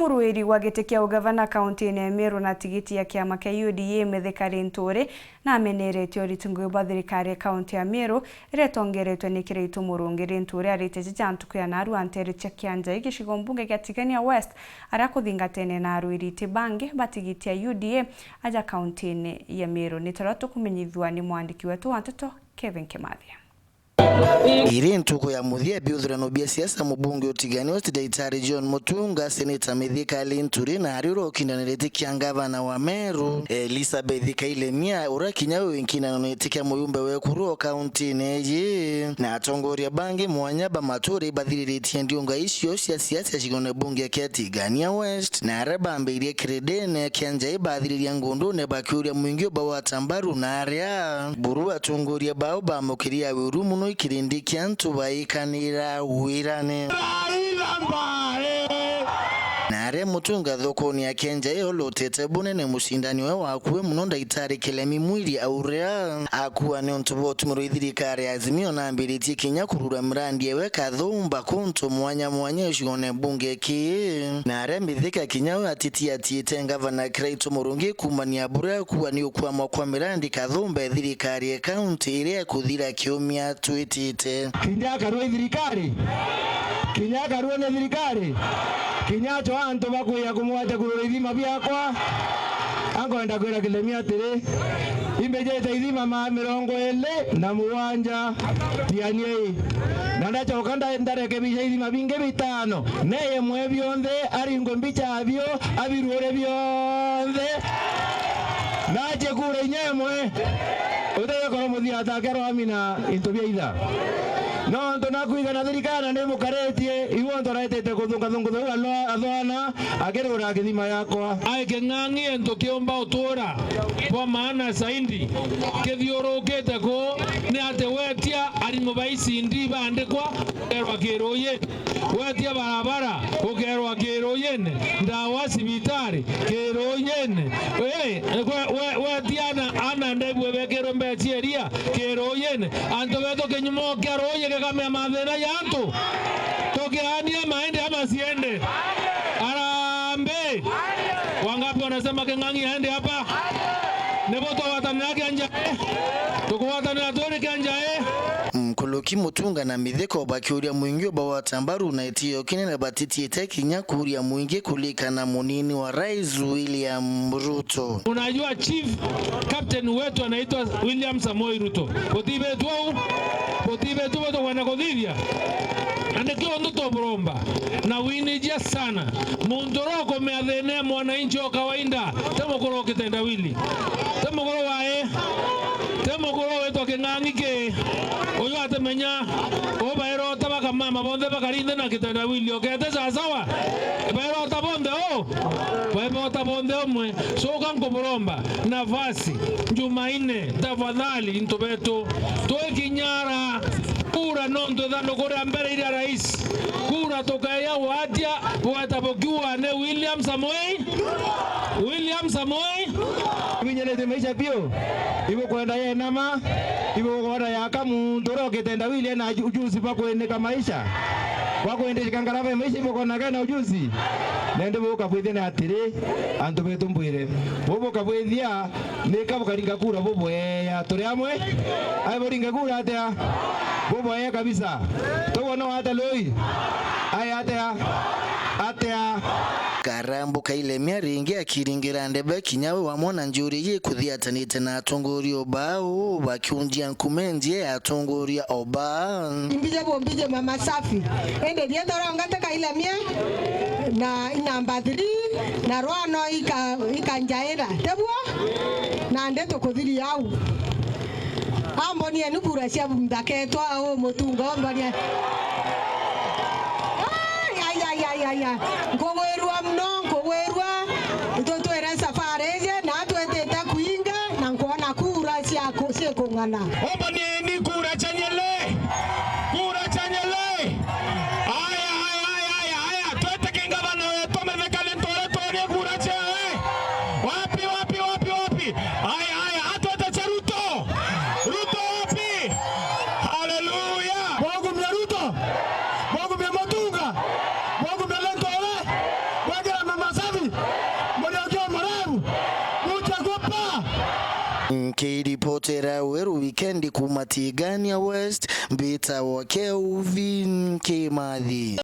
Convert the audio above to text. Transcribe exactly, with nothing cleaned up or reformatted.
Rwiri wa giti kia ugavana kauntine ya Meru na tigiti ya kiama kia U D A Mithika Linturi nameneretie uriti ngugi bwa thirikari ya kaunti ya Meru iria itongeretwe ni Kiraitu Murungi. Linturi arite jiji ntuku ya narua nteere cia Kianjai gicigo mbunge gia Tigania West, aria kuthingatene na arwiriti bangi ba tigiti ya U D A aja kauntine ya Meru. Ni taria tukumenyithua ni mwandiki wetu wa nteto Kevin Kimathia. Iri ntuku ya muthia ya biuthurano bia siasa, mubunge utigani West Daitari John Mutunga, seneta Mithika Linturi na aria uria ukindanirite kia ngavana wa Meru Elizabeth Kailemia, uria kinya wi nkindanirite kia muyumbe wa ekuru o kauntine iji, na atongoria bangi mwanya ba maturi ibathiriritie ndiunga icio cia siasa cigone bunge kia Tigania West, na aria bambirie kiridine kia Njai bathiriria ngundune bakiuria mwingi ubawata mbaru na aria buru atongoria bao bamukiria wiru muno ikirindi kia antu baikanira wirane. Raila mbare! Na aria Mutunga thokoni ya Kenja iyo lutete bunene mucindani we wakue muno Ndaitari Kilemi Mwiri auria akua ni untu bwa utumirwa i thirikari ya Azimio na ambiritie kinya kurura mirandi ewe kathumba kuntu mwanya mwanya icigone mbunge ki. Na aria Mithika kinya we atitiatiite ngavana Kiraitu Murungi kumania buria akua ni ukwamwa kwa mirandi kathumba e thirikari e kaunti iria ikuthira kiumia twitite. Kinya akarua i thirikari, kinya akarua ni thirikari, kinya acho antu bakwija kumwate kurura ithima biakwa. Ankwenda kwira Kilemi atiri, imbijite ithima maa mirongo iri na mugwanja, tianiei. Na ndachoka nda-, ndarekebisha ithima bingi bitano, na imwe bionthe aringwe mbicha abio, abiruure bionthe. Nache kura inya imwe. Utege koro muthia atake rwami na into bia itha. Nontu nakwigana thirikari na nimukaritie, iu ontu aretete kuthungathunguthua athwana akirura kithima yakwa. Ai King'ang'i, into kiumba utura bwa maana zaidi kithiurukite ku ni ati wetia arimu ba I C D baandikwa, ukerwa Kiruuyini. Wetia barabara, ukerwa Kiruuyini. Ndawa cibitari, Kiruuyini. Ii, we, we, wetia ana, ana ndebue bekirwe mbeca iria, Kiruuyini. Antu betu kinyumo kia ruuyi gikamea mathina ya antu. Tukiania maende ama siende? Harambee! Wangapi wanasema King'ang'i aende hapa? Nibo tugwatanira kia Njai? Tugwatanira twiri kia Njai? Nkuluki Mutunga na Mithika bakiuria mwingi ubawata mbaru na itio kinene batitiite kinya kuuria mwingi kulikana munini wa Rais William Ruto. Unajua chief captain wetu anaitwa William Samoei Ruto. Gutibetu au, gutibetu bo tukwenda kuthithia. Na nikio untu tuburomba na winijia sana. Muntu uria ukumea thina ya mwananchi o kawaida, ti mukuru o kitendawili. Ti mukuru wae, ti mukuru witwa King'ang'i ki, uyu atimenya, ubairota bakamama bonthe bakari nthi na kitendawili, okete sawasawa? Bairota bonthe u? Bairota bonthe umwe. Coka nkuburomba nafasi, Jumaine, tafadhali, into betu, twikinyara kura nontu ithanduku ria mbere iria rais, kura tukeya gwatia, gweta bukiuga ni William Samoei, William Samoei. Ibinyenete maisha biu, ibukwenda yenama, ibukwenda yaka muntu uria ukitendawili ena ujuzi bwa kwinika maisha, bwa kwindika ngarama ya maisha, ibukwenda kena ujuzi. Nende buka bwithia ni atiri, antu betu mbwire, bubuka bwithia, nika bukaringa kura bubweya, turi amwe? Ai buringe kura atia? Bubweya kabisa. Tubona wata lui? Ai atia? Atia? Karambu Kailemia ringi akiringira ndebe kinya we wamwona njuri yi kuthiatanite na atongoria o bau, bakiunjia nkume njie ya atongoria o baa. Imbije bumbije mama safi. Indi rietwa ria ngate Kailemia na i namba three, na rwano ika-, ikanjaira. Tebuo? Nandi tukuthiria au. Ambonieni kura cia nthaketwa au Mutunga, ombonia. Ai, ai, ai, ai, ai, ai. Nkugwirua muno, nkugwirua. Itutwire safari iji, na twitite kuinga, na nkwona kura ciaku cikung'ana. Ombonieni kura cha Nyele. Kura cha Nyele. Aya, aya, aya, aya, aya. Tweteke ngavana wetu Mithika Linturi turie kura chawe. Wapi, wapi, wapi, wapi? Aya, aya. Atwete cha Ruto. Ruto wapi? Haleluya. Mwagumia Ruto. Mwagumia Mutunga. Mwagumia Linturi. Mwagera mama Nkiripotera Weru Wikendi kuuma Tigania West, mbitagwa Kelvin Kimathi.